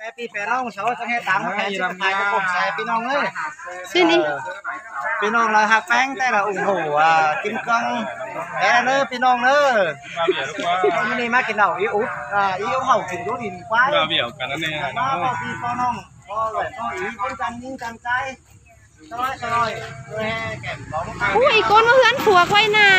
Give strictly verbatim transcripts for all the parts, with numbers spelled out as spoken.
Phi pé ꞌnọng sau ꞌchớ ꞌhẹn táng ꞌhẹn ꞌchớ ꞌphai ꞌcọ cốm sai ꞌpi ꞌnọng ꞌnớ. ꞌSứ ꞌnị. ꞌPi ꞌnọng ꞌlạ ꞌhặc ꞌpéng té ꞌlạ ủng hộ, à, Kim Cương. Té ꞌnớ ꞌpi ꞌnọng ꞌnớ. ꞌMự ꞌnị ꞌmá kin đảu í út, à, í út hảư kin dú đin ꞌquá. ꞌMá ꞌcọ phi ꞌcọ ꞌnọng, ꞌcọ ꞌlạ ꞌcọ í ꞌcốn căn ꞌnhính căn ꞌchái. Úi, ꞌcốn ꞌmá ꞌhướn phua ꞌquái nả.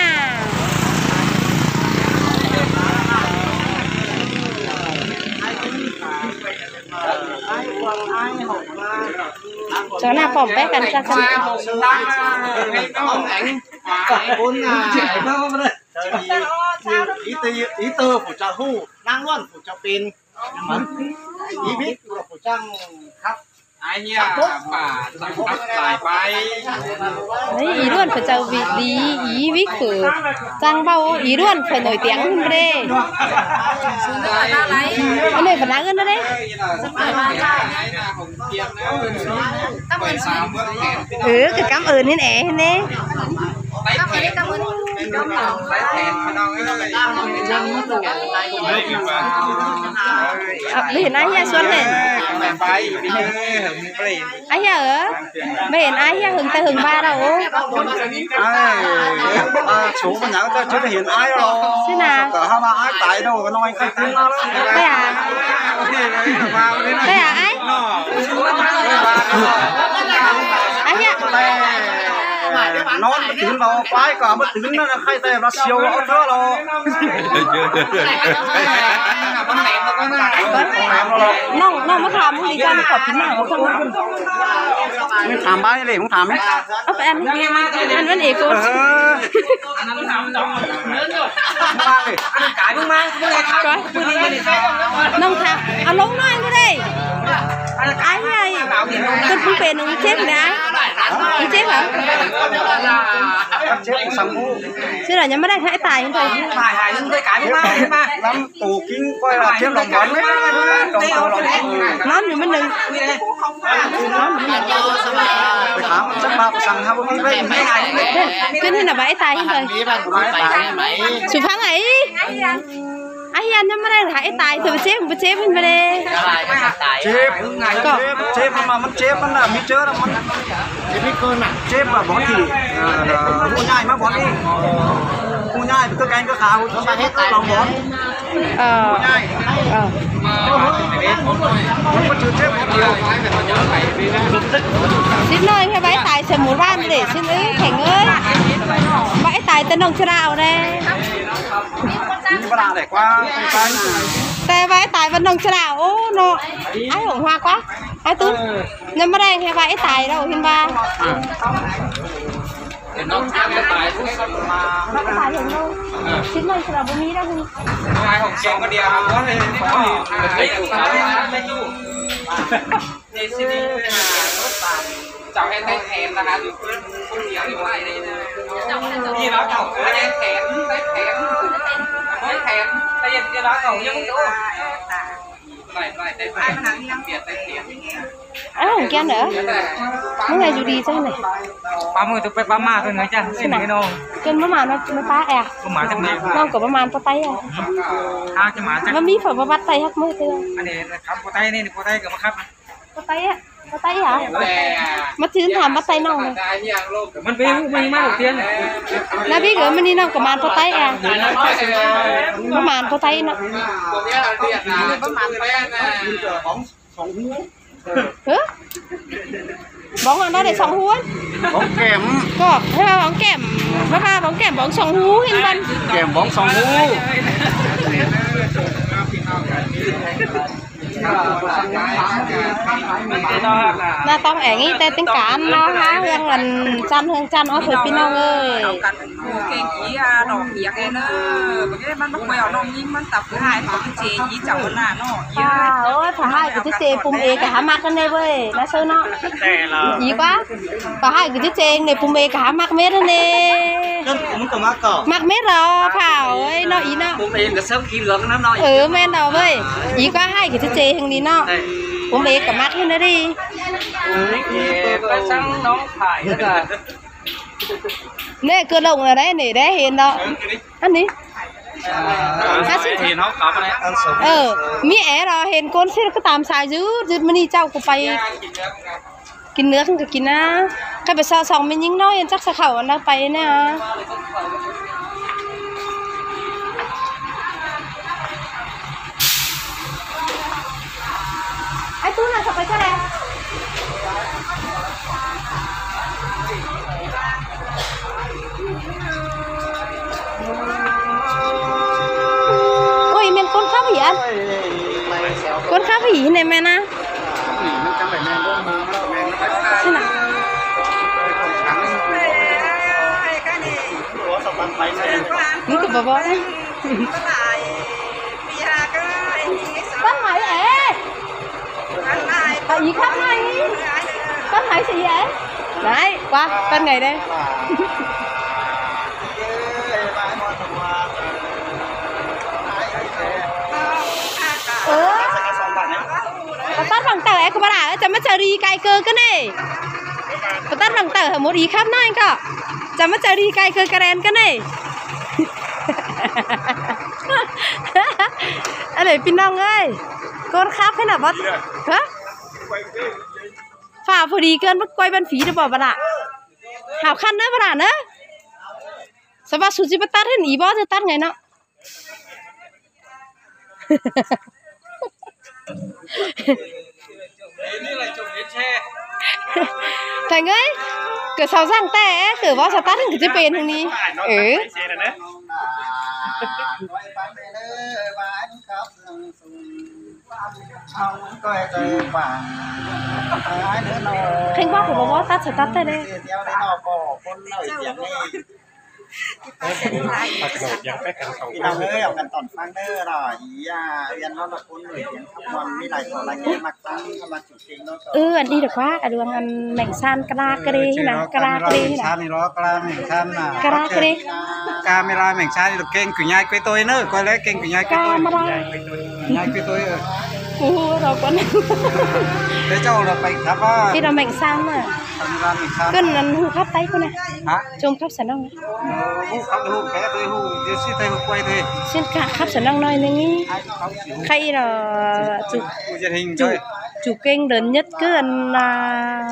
Chó nả pỏng pé căn chắc căn. ꞌCốn, à, í tư, í tư phủ chaư ꞌhụ, ꞌnáng ꞌluôn phủ chaư pên. Í bít phủ chaư khắp. Ái ꞌhiạk pả săng khắp lai pay. Đấy, í ꞌluôn phủ chaư vị lý, í bít phủ chaư báu, í ꞌluôn phủ nổi tiếng ꞌnớ đê. Ăn ꞌnị phủ ꞌnáng ꞌnớ đê. Ừ, cái cảm ơn ꞌnị ꞌnê. Ờ, ꞌmí hên ái ꞌhiạk suôn hên. Ái ꞌhiạk ơ? ꞌMí hên ái ꞌhiạk hưng ta hưng ba đaư. Ái, à, số mà nhắn ta chứ hên ái lo. ꞌSứ nả. Cả hai mà ái tai đâu, cái nói cái tiếng nó. Thế à? Thế à, ái? Ái ꞌhiạk. Nó mà tứn lo, ꞌquái ꞌcọ mà tứn nó, khay tay nó siêu lo, thưa lo. ꞌNọng, ꞌnọng ꞌmá tham ꞌmứng đi ꞌchớ ꞌmá khảu pính nẳng ꞌmá khảu. ꞌMá tham bái ꞌlế, ꞌmá tham ꞌmí. Ơ, pay ăn, ăn ꞌmắn ế ꞌcốn. Ờ. ꞌNọng tham, à, ꞌlống ꞌnọi ꞌcọ đảy. Ái ꞌnị, ꞌcứn ꞌpứng pên ꞌnọng chếp ꞌnị. Chếp hả? Chếp săng ꞌhụ. ꞌSứ nả ꞌnhá ꞌmá đảy hảư tai thôi. Lắm tổ kính coi là chếp lòng bón. Trong tàu lòng bón. Nón ñu ꞌmắn ꞌnưng. Nón ñu ꞌmắn ꞌnưng. Phải khám chắc bác săng hả, bác biết. ꞌCứn hên nả bái tai thôi. Sụp phắng ải. Ái ꞌhiạk ꞌnhá ꞌmá đảy hảư tai thôi, chếp, chếp hên báu đê. Chếp, ꞌcọ. Chếp, chếp ꞌmắn, ꞌmắn chếp ꞌmắn nả, ꞌmí ꞌchớ ꞌmắn. Chếp ꞌmí ꞌcốn nả. Chếp ꞌmá bón thì, ờ, ꞌhụ ꞌnhại ꞌmá bón đi. ꞌHụ ꞌnhại, ꞌtứ canh ꞌtứ khả, ꞌhụ ꞌnhại ꞌmá bón. Ờ. Ờ. Chếp ꞌnọi, hảư bái tai ꞌsớ mú ꞌvan đê, ꞌsứ ơi, kheng ơi. Bái tai ta ꞌnọng ꞌchớ đaư đê. Té bái tai ꞌva ꞌnọng ꞌchớ đaư, ô, ꞌnọ. Ái hổng hoa ꞌquá. Ái tứn. ꞌNhá ꞌmá đảy hảư bái tai đaư, hên ꞌva. Bái tai hên đaư. ꞌSứ ꞌnọi ꞌchớ đaư báu ꞌmí đaư. Chào hên Tết Thìnนะคะ อยู่เพื่อนคนเดียวอยู่อะไรนี่นะ นี่เราเก่าเออได้แถมได้แถมได้แถมได้เย็นที่เราเก่ายังอยู่ Ái hổng kiên đớ. ꞌMưa ngày dù đi chắc này. Ba mươi tôi phải ba ma thôi nói chắc xin này nó. Kiên báu màn nó, nó pá ẻ. Báu màn chắc này. ꞌNọng ꞌcọ báu màn pá tay à. Ha, chứ mà chắc. Báu ꞌmí phở báu bắt tay hắc mưa tưa. Anh này khắp pá tay này, pá tay kìa mà khắp. Pá tay à? Pá tay hả? Má chưn thăm pá tay ꞌnọng này. Mình biết, mình mát đầu tiên. Nó biết gửi mình đi ꞌnọng ꞌcọ màn pá tay à? Báu màn pá tay ꞌnọng. Hứ? Bóng ăn đó để sóng hú ăn. Bóng kèm. Có, thế mà bóng kèm. Bác ba bóng kèm bóng sóng hú hên bắn. Kèm bóng sóng hú. Nả tong ẻng ꞌnị té ꞌtếng cán ꞌnọ hả, ꞌhương ăn chăn, ꞌhương chăn, ôi, thôi, ꞌpi ꞌnọng ơi. Ôi, keng ꞌí, à, đỏ miếng ꞌnị ꞌnớ. Bác ơi, ꞌmắn bác quay ở ꞌnọng ꞌnhính ꞌmắn tập thứ hai, có cái chế ꞌí chảu ꞌnạ ꞌnọ. À, ôi, thả hai cái chế chế pum ê cả hả mắc ꞌnị ꞌvới, ꞌnạ sơ ꞌnọ. ꞌÍ ꞌquá. Thả hai cái chế chế ꞌnị pum ê cả hả mắc mết ꞌnị. Cơn cũng có mắc cỏ. Mắc mết rồi, phảo ơi, ꞌnọ ꞌí ꞌnọ. Pum ê cả sớm khi lưỡng ꞌnắm ꞌnọ. Ừ, ꞌmen đó ꞌvới. ꞌÍ ꞌquá hai cái chế chế hưng đi ꞌnọ. Pum ê cả mắc ꞌnị đi. Ê, bác săng ꞌnọng phải là. ꞌNị, cứ lông ꞌnạ đé, ꞌnị đé hên đó. Ăn đi. Hả, xin. Thì nó có cái này. Ờ, mi é lo hên ꞌcốn ꞌsịt ꞌcọ tam sai dú, dú ꞌmự ꞌnị ꞌchạu ꞌcọ pay. Kin ꞌnứa ꞌcọ kin ꞌna. Cái bơ so song ꞌmí ꞌnhính ꞌnọi hên chắc sa khảu ăn ꞌna pay ꞌna. Ai ꞌtú ꞌna sa pay ꞌchớ đe. Ôi, ꞌmen ꞌcốn khắp hỉ ăn. ꞌCốn khắp hỉ ꞌnị ꞌmen ꞌna. Xin ạ. ꞌMí ꞌcọ báu báu. Tắt máy é. Tắt ý khắp máy. Tắt máy gì é. Đấy, qua, tắt ngày đây. Ơ. Pá tắt bằng tờ é, ꞌcọ báu đả, chả ꞌmá chả đi cay cơ ꞌcớ ꞌnị. Pá tắt bằng tờ hả, một ý khắp nói ꞌcọ. Chả ꞌmá chả đi cay cơ karen ꞌcớ ꞌnị. Ăn đảy ꞌpi ꞌnọng ơi. ꞌCốn khắp thế nào báu? Hả? Phả phủ đi cơn bắt quay bàn phí được bỏ bà đạ. Hảo khăn nữa bà đạ nữa. Sao bác sụt gì bắt tắt hết ý bó chứ tắt ngày nó. Thành ơi, ꞌcọ sau răng té, ꞌcọ bó sao tắt ꞌcọ chứ pên hung đi. Ừ. Khêng bó ꞌcọ bó tắt sao tắt té đe. Pi ꞌnọng ơi, au căn tỏn ꞌphắng đé lo. Ý à, yên nó là ꞌcốn nổi tiếng khắp ꞌmuôn, ꞌmí lai khổ lai ꞌnhé ꞌmặc ꞌphắng, ꞌmặc chủ trình nó. Ừ, ăn đi được quá, ăn đuông ăn mẻng san, kra kri, nả kra kri, nả. San đi lo, kra mẻng san nả. Kra kri. Camera mẻng san đi lo, kênh Cửu Nhai quê tôi nữa, coi lé kênh Cửu Nhai quê tôi. Camera. Cửu Nhai quê tôi, ừ. Ú, lo ꞌcốn. Thế cháu lo pay khắp á. Đi lo mẻng san nả. Camera mẻng san. Cơn ăn ꞌhụ khắp tay ꞌcốn nả. Hả? Chôm khắp sả ꞌnọng. Ờ, ꞌhụ khắp ꞌhụ ké tôi ꞌhụ, ꞌdệt ꞌsịt tay ꞌhụ quay thôi. Xin khắp sả ꞌnọng nói ꞌnưng. Khay lo chủ, chủ, chủ kênh lớn nhất cứ ăn, à,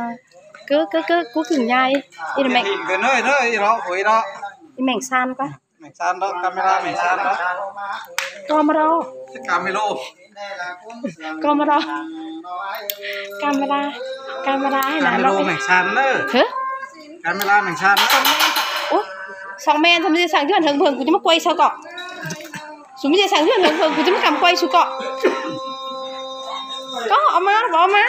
cứ, cứ, cứ, cứ Cửu Nhai. Ý là mẻng. Cái nơi đó, ý đó, quay đó. Ý mẻng san quá. Mẻng san đó, camera mẻng san đó. Camera. Camera. Camera. Camera. Camera hay là camera nó mẻng san đó. Hả? Camera mẻng san đó. Ủa? Song men, song men, song men, song men, ꞌcọ chứ ꞌmá quay sao ꞌcọ. Song men, song men, song men, ꞌcọ chứ ꞌmá quay sao ꞌcọ. Có, ꞌo ꞌmá, ꞌo ꞌmá.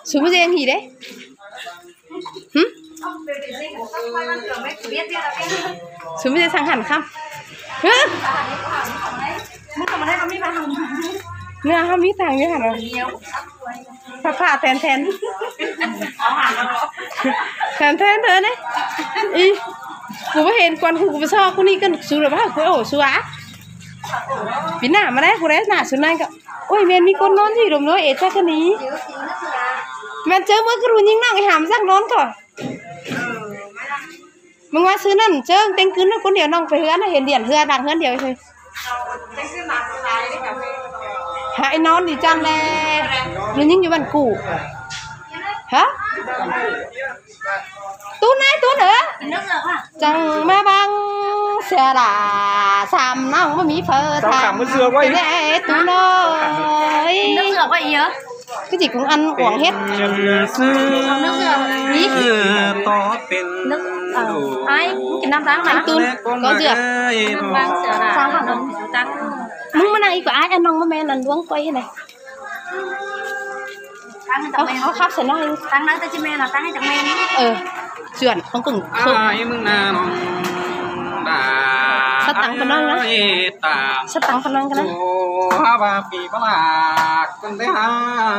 Song men, hỉ đé. Hử? Song men, song hẳn khắm. Hử? Nó không biết thằng như hẳn rồi. Phạ phạ then then. Then then thôi đấy. Ý. ꞌCọ báu hên quan ꞌcọ, ꞌcọ báu so ꞌcọ ꞌnị cơn su lo báu ꞌcọ ổ su á. Pi ꞌnạ ꞌmá đé ꞌcọ đé nả su ꞌnặn ꞌcọ. Ôi, ꞌmen ꞌmí ꞌcốn ꞌnón gì đom ꞌnọi ế chắc ꞌcọ ꞌnị. ꞌMen ꞌchớ ꞌmưa ꞌcọ ꞌru ꞌnhính ꞌnọng ế hảm ꞌdặc ꞌnón ꞌcọ. ꞌMưng ꞌva ꞌsứ ꞌnặn ꞌchớ ꞌtếng ꞌcứn ꞌcốn điêu ꞌnọng pay ꞌhướn ꞌnớ, hên điện ꞌhứa đăng ꞌhướn điêu thôi. Hả, ꞌnón đi chăm đe. ꞌMí ꞌnhính dú bản ꞌcụ. Hả? Tún ơi, Tún ơ. Chắng ꞌmá băng xe là sam ꞌnọng ꞌmá ꞌmí phơ. Sao thăm cảm ơn dưa quá ý. Tún ơi. Nước dừa quá ý hả? Cái gì cũng ăn uống hết. Nước dừa. Ý. Nước, ờ, ai, cái năm tháng mà. Anh Tún, có dừa. Năm tháng sửa là sao hả? Năm tháng. ꞌMứng ꞌmá ꞌnặn ꞌcọ ai ăn ꞌnọng ꞌmá ꞌmen ăn đuống quay này. Tang ꞌhứ chắng ꞌmen. Ơ, khắp sả ꞌnọng. Tang ꞌnớ ta ꞌchí ꞌmen à, tang ꞌhứ chắng ꞌmen. Ơ, ꞌchư ăn ꞌcốn ꞌcứng. Ai ꞌmứng ꞌna ꞌnọng đa. Sắt tang ꞌpá ꞌnọng ꞌnớ. Ai ta. Sắt tang ꞌpá ꞌnọng ꞌnớ. Ô, ha ba phi ba la, ꞌcốn đé ha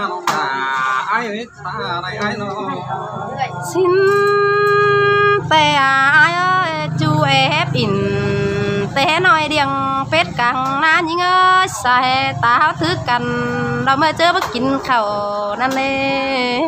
ꞌnọng đa. Ai ta đảy ai ꞌnọng. Xin té ai ơi, ꞌchu ép in té ꞌnọi điêng phết căng ꞌna ꞌnhính ơi, sai ta ꞌháu thứ căn, lo ꞌmưa ꞌchớ báu kin khảu ꞌnặn ê.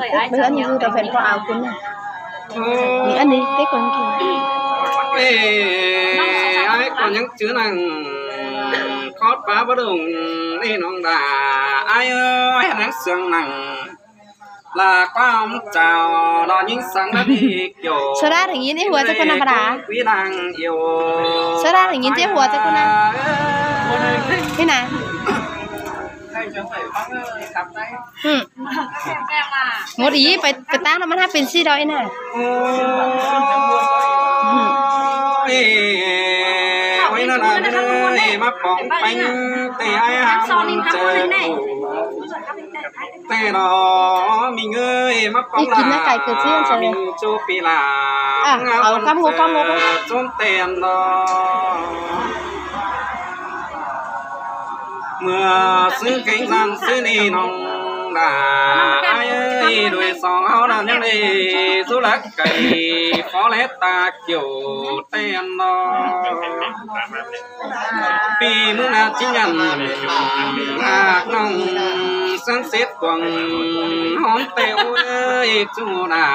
ꞌcứn, ꞌmí ăn ꞌnị ꞌdọ phén ꞌpo áo ꞌcứn ꞌnị. ꞌMí ăn ꞌnị té ꞌcốn ꞌcứn. Ê, ai ꞌcọ ꞌnhắng chứ năng khót pá bá đủng, ê nong đà, ai ơi, ꞌnhắng sương năng. Là quam chào đó những sáng đã đi kiểu. Sơ đa ꞌnị ꞌnị hua ꞌchớ ꞌcốn nả bá đà. Quý đang yêu. Sơ đa ꞌnị ꞌnhắng ꞌchớ hua ꞌchớ ꞌcốn nả. Thế nả. Ư. Một ý, pay, pay ꞌtáng nó ꞌmắn hák pên ꞌsị đói nả. Ôi, ôi, nó là ơi, má bóng bánh, tê ai hám mong chờ. Tê nó, mình ơi, má bóng ꞌnị ꞌcứn nả là, cái cử chỉ ăn mình chô pi là. À, ở cắm ngô, cắm ngô. Chốn tên đó. Mưa xứ cánh răng xứ đi nòng đà ai ơi, đuổi sóng áo đàn nhắc đi, rú lắc cày, phó lét ta kiểu tên đó. Pi mưa na chính ngăn, ngạc nòng, sáng xếp quăng, hóm tê ơi, chú đà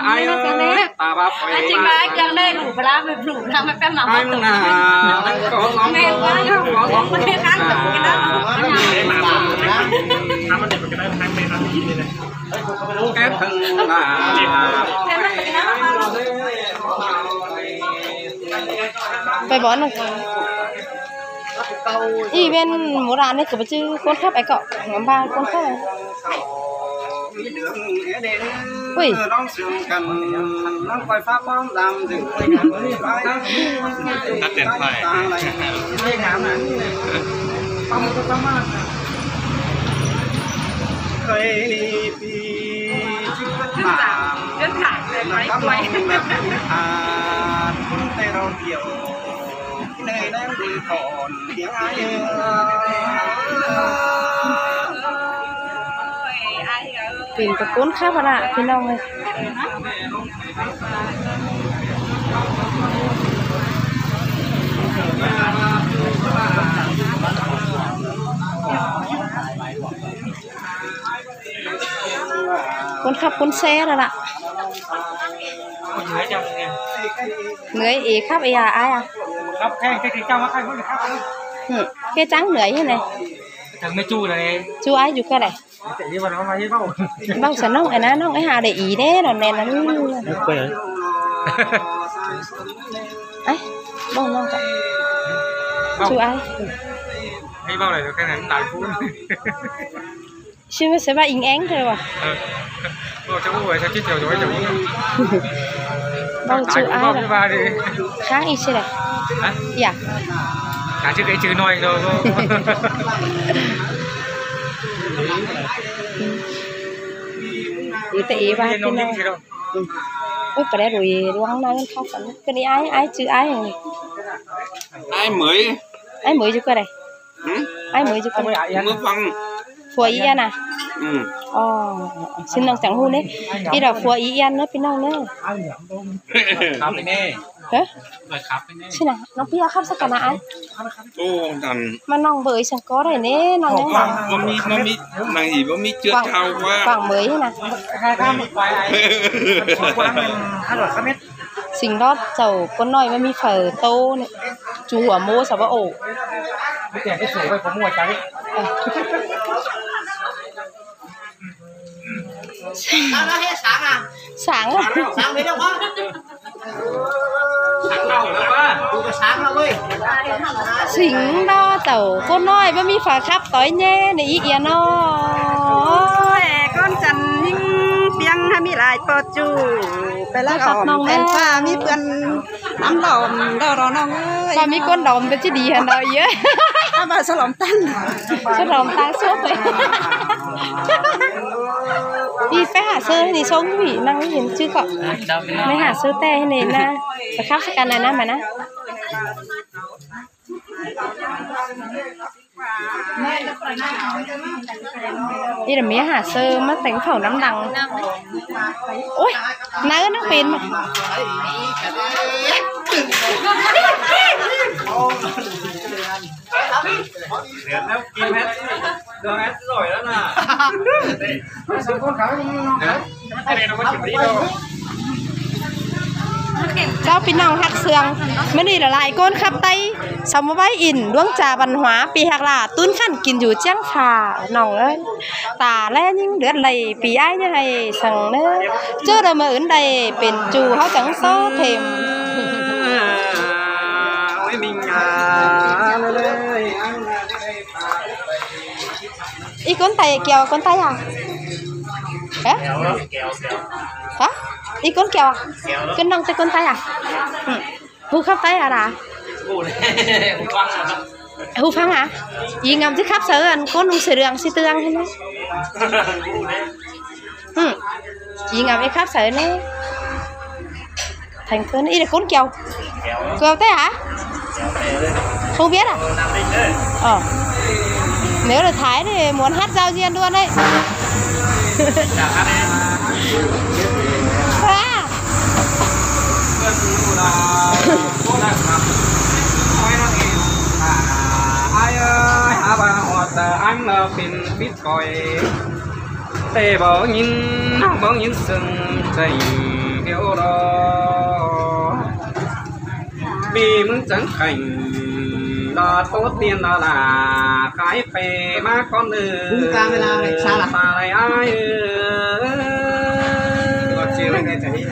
ai ơi. Ta bắp phải. Chính là cái này đủ bla, đủ năm mươi pem mà. Ai mưa na, đang có gió, mệt quá, có gió, có gió. Mệt quá, không có cái đó. Ép thân là. Phải bón này. Ý bên mùa đàn này cứ chứ con khắp ấy cọ, ngắm ba con khắp ấy. Ui. Tắt điện thoại. Đơn giản, đơn giản, quay, quay. Pên ꞌcốn khắp ꞌva ꞌlạ, ꞌpi ꞌnọng ơi. ꞌCốn khắp ꞌcốn ꞌsé ꞌva ꞌlạ. ꞌNgới ế khắp ꞌva ai à? Khắp khen, cái, cái trong nó khen, nó khắp. Ừ, cái trắng ꞌnới thế này. Thằng mới chu này. Chu ai chu cái này. Báu sơ ꞌnọng ơi ꞌna, ꞌnọng ơi hả để ý đấy, nó nè nó. Ai, báu ꞌnọng cả. Chu ai. Hay báu này, cái này cũng đại phú. Chứ mà sẽ ba ing eng thôi à? Ờ. Báu chắc báu phải sao chứ chiều rồi, chiều rồi. Báu chu ai rồi. Tháng ít chứ này. Hả? Dạ. Cả chứ cái chữ nói rồi. Ý tệ ý ba cái này. Ôi, cái đấy rồi, đúng không? Nó khóc phấn. Cái này ai, ai chứ ai hả? Ai mới? Ai mới chứ cái này? Hử? Ai mới chứ cái này? Mới phăng. Phua í ăn à? Ừ. Ồ, xin lòng chẳng hù đấy. Đi đào phua í ăn nữa, ꞌpi ꞌnọng nữa. Khắp đi nè. Hả? Xin à, nó ꞌpi ꞌva khắp sắc cả nạ ai? Ô, đàn. Mà ꞌnọng bới săng có đấy nè, ꞌnọng. Ồ, nhắn quảng, bảo. Báu ꞌmí, báu ꞌmí, ꞌnọng ỉ báu ꞌmí ꞌchưa quảng, thao ꞌva. Quảng mới hả? Sính ꞌló chảu ꞌcốn ꞌnọi ꞌva ꞌmí phở tô ꞌnị. Chu hua ꞌmô sao ꞌva ổ. Sáng à? Sính ꞌló chảu ꞌcốn ꞌnọi ꞌva ꞌmí phở khắp ꞌtoi ꞌnê ꞌnị í yến ꞌnớ. Ôi, ꞌcốn chăn ꞌnhính piếng hả ꞌmí lai ꞌpo ꞌchu. Phải là khắp ꞌnọng ꞌnọng ꞌnẹ. Em pha ꞌmí ꞌpươn ꞌnắm đom, đo đo ꞌnọng ơi. Pha ꞌmí ꞌcốn đom ꞌcọ ꞌchí đi hẳn đo yớ. Ba sơ lom ꞌtáng. Sơ lom ꞌtáng suốt rồi. Đi phải hả sơ đi sống hủy năng hiến chứ cọ. Mới hả sơ tè này na. Phải khắp sắc căn này na mà na. Đi là mía hả sơ mất tánh khẩu ꞌnắm đăng. Ôi, nớ nắng pên mà. Chảu ꞌpi ꞌnọng ꞌhặc sương. Mưa ꞌnị lả lai ꞌcốn khắp ꞌTáy. Song ꞌva ꞌvạy in ꞌluống cha văn hóa ꞌpi ꞌhặc ꞌlạ tún khăn kin dú ꞌchiếng phả ꞌnọng ơi. Ta ꞌlé ꞌnhính đớt lay ꞌpi ai ꞌnhá ꞌhại săng ꞌnớ. ꞌChớ đa ꞌmưa ứn đảy pên chu ꞌháu chắng só thêm. Ôi, mình à, ơi. Í ꞌcốn ꞌTáy kiêu ꞌcốn ꞌTáy à? Hả? Hả? Í ꞌcốn kiêu à? ꞌCốn ꞌnọng ꞌtẹ ꞌcốn ꞌTáy à? Ừ. Hú khắp ꞌTáy à đa? Hú phắng à? Í ngắm ꞌchí khắp sáư ăn ꞌcốn ꞌnung sửa đường xí tương hả ꞌnớ? Ừ. Í ngắm ꞌchí khắp sáư ꞌnớ. Thành Tuấn, ý là Cốn Kiều. Kiều thế hả? Không biết à? Ờ. Nếu là Thái thì muốn hát giao duyên luôn đấy. À. Ai ơi, hả bà, hoặc là anh là Pin Bitcoin. Tê bảo nhìn, bảo nhìn sừng chạy điệu đó. Vì mứng chẳng cảnh là tốt tiên là là cái phê má con ư. Cũng camera này sao là? Ta này ai ư. Còn chiều này chạy đi.